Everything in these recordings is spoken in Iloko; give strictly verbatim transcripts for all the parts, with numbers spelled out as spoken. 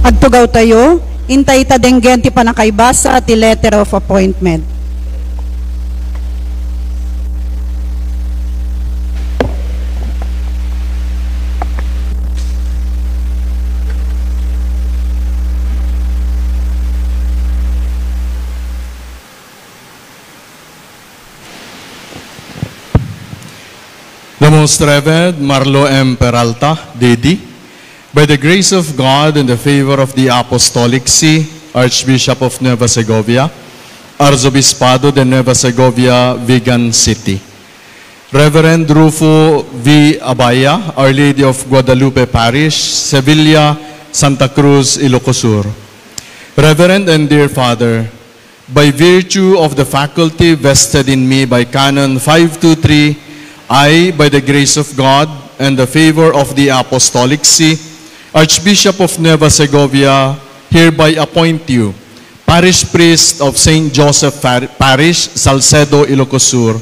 Agtugawtayo, intay ta denggen ti pannakaibasa ti letter of appointment. The Most Reverend Marlo M. Peralta, D D, by the grace of God and the favor of the Apostolic See, Archbishop of Nueva Segovia, Arzobispado de Nueva Segovia, Vigan City. Reverend Rufo V. Abaya, Our Lady of Guadalupe Parish, Sevilla, Santa Cruz, Ilocos Sur. Reverend and dear Father, by virtue of the faculty vested in me by Canon five two three, I, by the grace of God and the favor of the Apostolic See, Archbishop of Nueva Segovia, hereby appoint you Parish Priest of Saint Joseph Par-, Parish, Salcedo, Ilocos Sur,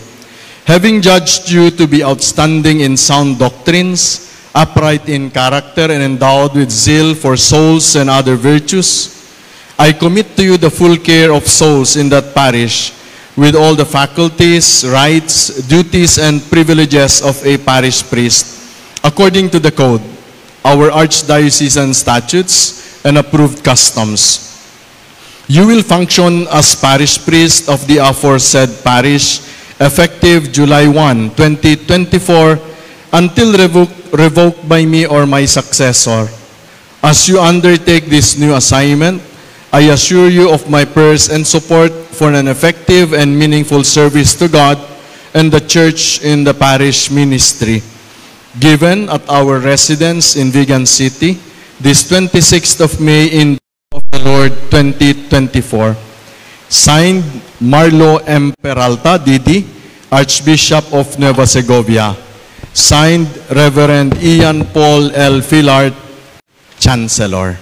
having judged you to be outstanding in sound doctrines, upright in character, and endowed with zeal for souls and other virtues, I commit to you the full care of souls in that parish, with all the faculties, rights, duties, and privileges of a parish priest, according to the code, our archdiocesan statutes, and approved customs. You will function as parish priest of the aforesaid parish effective July one, twenty twenty-four, until revoke-, revoked by me or my successor. As you undertake this new assignment, I assure you of my prayers and support for an effective and meaningful service to God and the Church in the parish ministry. Given at our residence in Vigan City, this twenty-sixth of May in of the Lord twenty twenty-four. Signed, Marlo M. Peralta, D D, Archbishop of Nueva Segovia. Signed, Reverend Ian Paul L. Filart, Chancellor.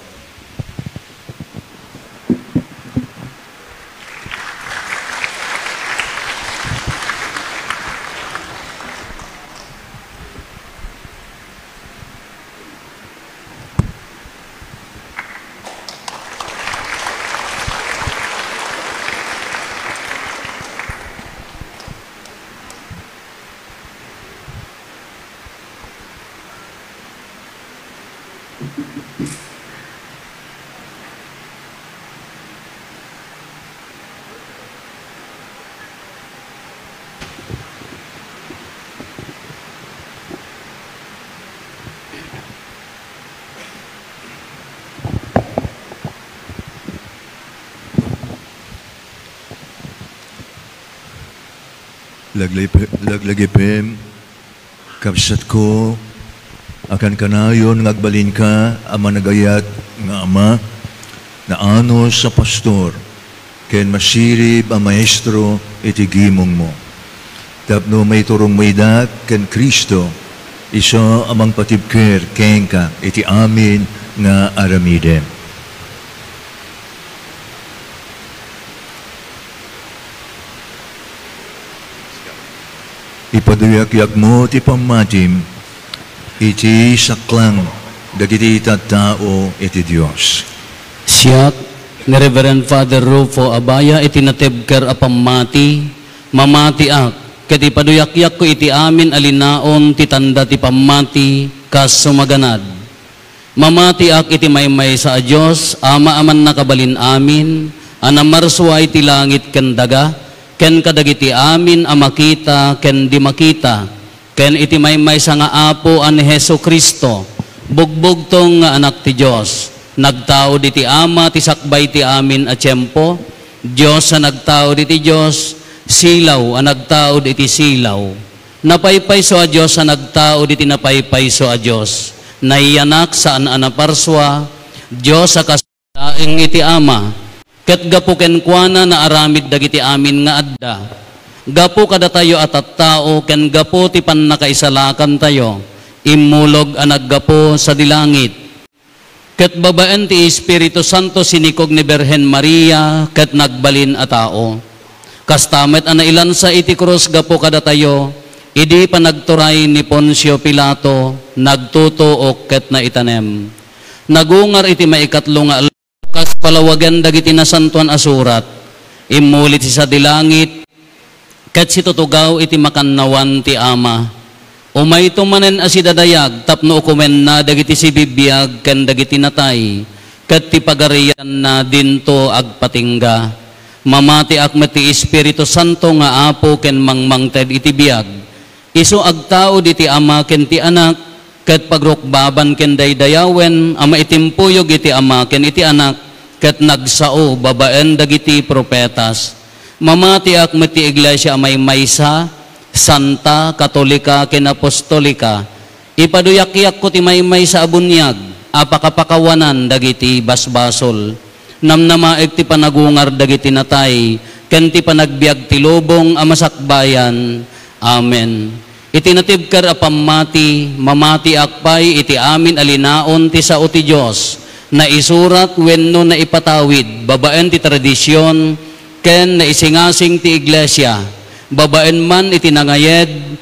Laglip-, laglagipem, kabsatko, a kankanayon nga agbalinka a managayat nga ama, naanus a pastor, ken masirib a maestro iti gimongmo. Tapno maiturongmo ida ken Cristo, isu a mangpatibker kenka iti amin nga aramidem. Ipaduyakyakmo ti pammatim iti saklang dagiti tattao iti Dios. Siak, ni Reverend Father Rufo Abaya, iti natibker a pammati, mamatiak, ket ipaduyakyakko iti amin a linaon ti tanda ti pammati, kas sumaganad. Mamatiak iti maymaysa a Dios, Ama a mannakabalin amin, a namarsua iti langit ken daga, ken kadagiti amin a makita ken di makita, ken iti maymaysa nga Apo a ni Jesu-Cristo, bugbugtong nga Anak ti Dios, nagtaud iti Ama ti sakbay ti amin a tiempo, Dios a nagtaud iti Dios, silaw a nagtaud iti silaw. Napaypayso a Dios a nagtaud iti napaypayso a Dios. Nayanak saan a naparsua, Dios a kas-, laeng iti Ama. Ket gapu kenkuana naaramid dagiti amin nga adda. Gapu kadatayo a tattao ken gapu ti pannakaisalakantayo, immulog a naggapu sadi langit. Ket babaen ti Espiritu Santo sinikog ni Birhen Maria ket nagbalin a tao. Kasta met a nailansa iti krus gapu kadatayo, idi panagturay ni Poncio Pilato, nagtutuok ket naitanem. Nagungar iti maikatlo nga aldaw, kas palawagen dagiti Nasantoan a Surat, immuli ti sadi langit, ket situtugaw iti makannawan ti Ama. Umayto manen a sidadayag tapno ukomenna dagiti sibibiag ken dagiti natay, ket ti pagarianna dinto agpatingga. Mamatiak met ti Espiritu Santo nga Apo ken mangmangted iti biag. Isu agtaud iti Ama ken ti Anak, ket pagrukbaban ken daydayawen a maitimpuyog iti Ama ken iti Anak, ket nagsao babaen dagiti profetas. Mamatiak met ti iglesia a maymaysa, santa, katolika, ken apostolika. Ipaduyakyakko ti maymaysa a buniag a pakapakawanan dagiti basbasol. Namnamaek ti panagungar dagiti natay, ken ti panagbiag ti lubong a masakbayan. Amen. Iti natibker a pammati, mamatiak pay iti amin a linaon ti sao ti Dios, naisurat wenno naipatawid babaen ti tradision, ken naisingasing ti iglesia, babaen man iti nangayed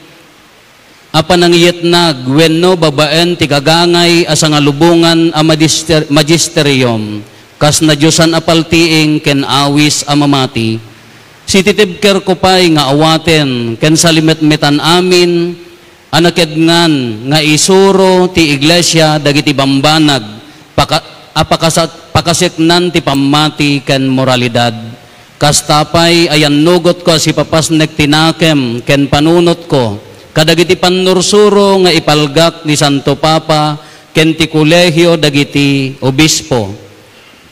a panangiyetnag wenno babaen ti gagangay a sangalubongan a magister-, magisterium, kas nadiosan a paltiing ken awis a mamati. Sititibkerko pay nga awaten ken salimetmetan amin a nakedngan nga isuro ti iglesia dagiti bambanag paka-, a pakasa-, pakaseknan ti pammati ken moralidad. Kasta pay, ayannugotko a sipapasnek ti nakem ken panunotko kadagiti pannursuro nga ipalgak ni Santo Papa ken ti Kolegio dagiti Obispo.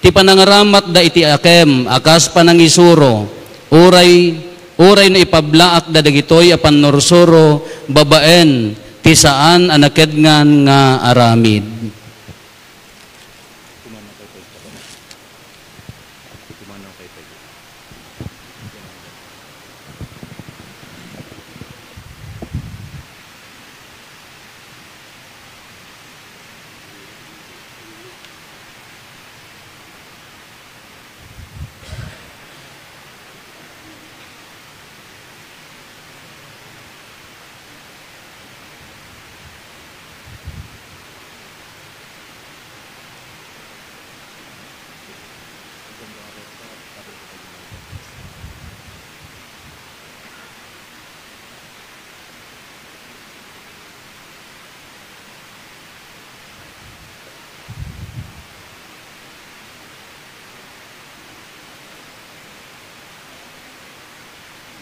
Ti panangaramatda iti akem a kas panangisuro, uray, uray naipablaakda dagitoy a pannursuro babaen ti saan a nakedngan nga aramid.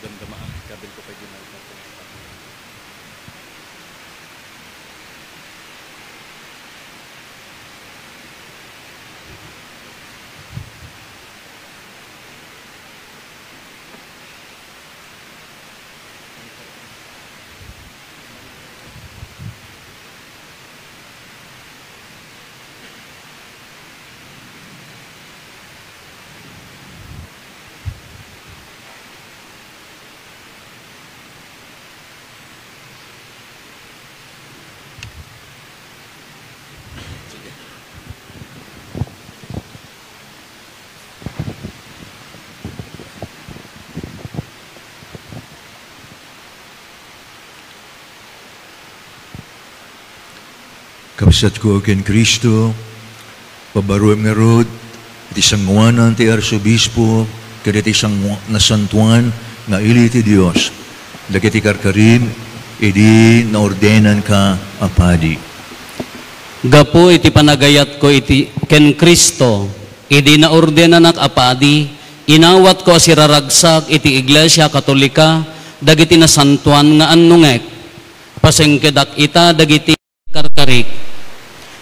Damdama, ah, kabil ko pay di nalipatan sa tabi. Kabsatko ken Cristo, pabaruem ngarud iti sangoanan ti Arsobispo ken iti sango-, nasantoan nga ili ti Dios dagiti karkarim idi naordenanka a padi. Gapu iti panagayatko iti ken Cristo, idi naordenanak a padi, inawatko a siraragsak iti Iglesia Katolika dagiti nasantoan nga annongek. Pasengkedak ita dagiti karkarik.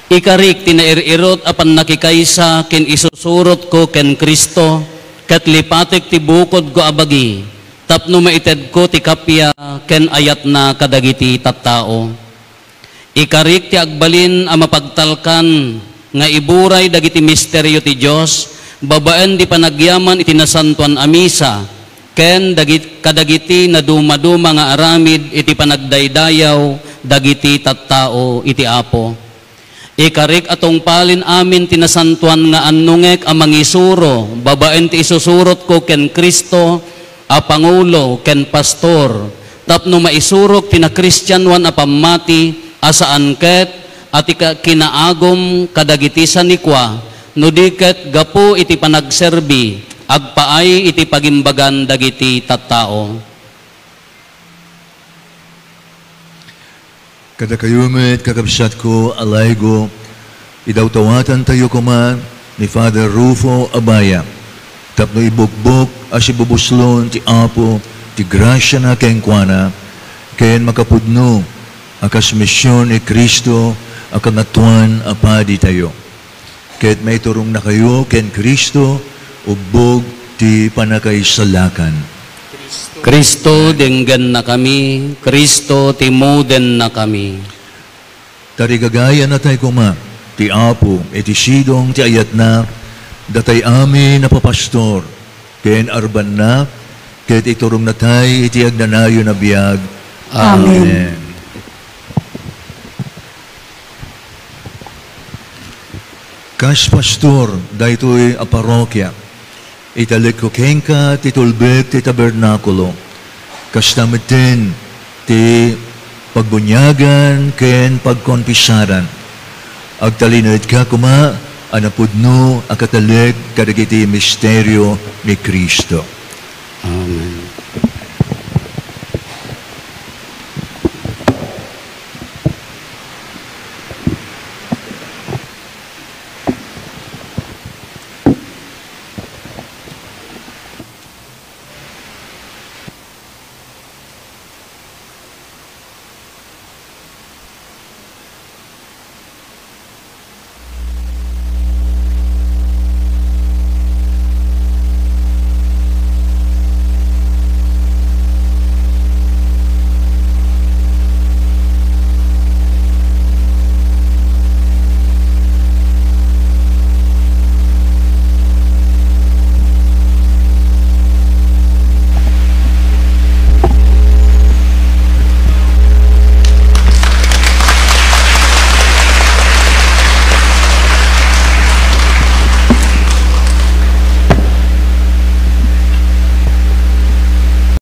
Ikarik ti nair-irot a pannakikaysa ken isusurotko ken Cristo, ket lipatek ti bukodko a bagi, tapno maitedko ti kappia ken ayatna kadagiti tattao. Ikarik ti agbalin a mapagtalkan nga iburay dagiti misterio ti Dios babaen ti panagyaman iti nasantoan a misa ken dagit-, kadagiti nadumaduma nga aramid iti panagdaydayaw dagiti tattao iti Apo. Ikarik a tungpalen amin ti nasantoan nga annongek a mangisuro babaen ti isusurotko ken Cristo a pangulo ken pastor, tapno maisurok ti nakristianoan a pammati a saan ket a ti ka-, kinaagum kadagiti sanikua, no di ket gapu iti panagserbi, agpaay iti pagimbagan dagiti tattao. Kadakayo met, kakabsatko a laigo, idawdawatantayo koma ni Father Rufo Abaya tapno ibukbok a sibubuslon ti Apo ti grasiana kenkuana, ken makapudno a kas mision ni Cristo a Kangatoan a Paditayo. Ket maiturongnakayo ken Cristo, ubbog ti pannakaisalakan. Cristo, denggennakami. Cristo, timudennakami. Tarigagayanatay koma ti Apo iti sidong ti ayatna, datay amin a papastor ken arbanna, ket iturongnatay iti agnanayon a biag. Amen. Amen. Kas pastor daytoy a parrokia, italekko kenka ti tulbek ti tabernakulo. Kasta metten ti pagbuniagan ken pagkonfisaran. Agtalinaedka koma a napudno a katalek kadagiti misterio ni Cristo.